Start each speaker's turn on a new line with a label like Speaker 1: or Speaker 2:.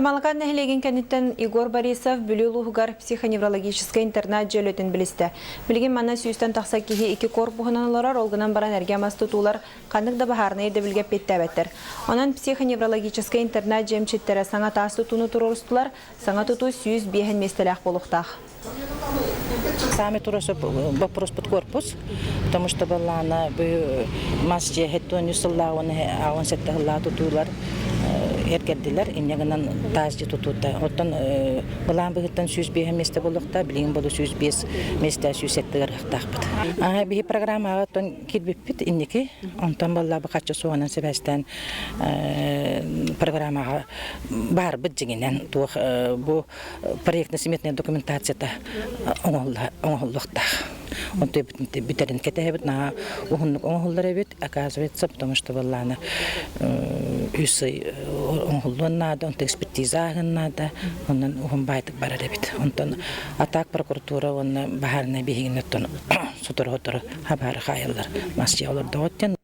Speaker 1: Тамалакаан нэһилиэгин кэнниттэн Егор Борисов Бүлүү улууһугар психоневрологическай интернат дьиэ үлэтин билистэ. Билигин манна сүүстэн тахса киһи икки корпуһунан олорор, ол гынан баран эргэ мас тутуулар ханнык да баһаарынай ирдэбилгэ эппиэттээбэттэр. Онон психоневрологическай интернат дьиэ эмчиттэрэ саҥа таас тутууну туруорустулар, саҥа тутуу 105 миэстэлээх буолуохтаах.
Speaker 2: Сами тура вопроспут корпус, потому что баллаана бу мас дьиэ хэттуон үс сыллаах уонна аҕыс сэттэ сыллаах тутуулар эргэрдилэр, инньэ гынан таас дьиэ тутуута. Оттон былаан быһыттан 105 миэстэ буолуохтаах, билигин болу 105 миэстэ 107 ыарыһахтаахпыт. Биһи программаҕа оттон киирбиппит инники, онтон балла бу хаччы суоҕунан сибээстээн программаҕа баарбыт дьиҥинэн туох бу проектно-сметная документацията оҥоһуллуохтаах. Онтон бүтэрин кэтэһэбит, наһаа уһуннук оҥоһуллар эбит, оказывается, потому что былаана үс ый оҥоһуллуон наада, онтон экспертиза ааһыан наада, онон уһун баайтык барар эбит. Онтон атак прокуратура уонна баһаарынай биһигини оттон сотору-сотору хабаары хаайаллар мас дьиэ олордоҕут диэн.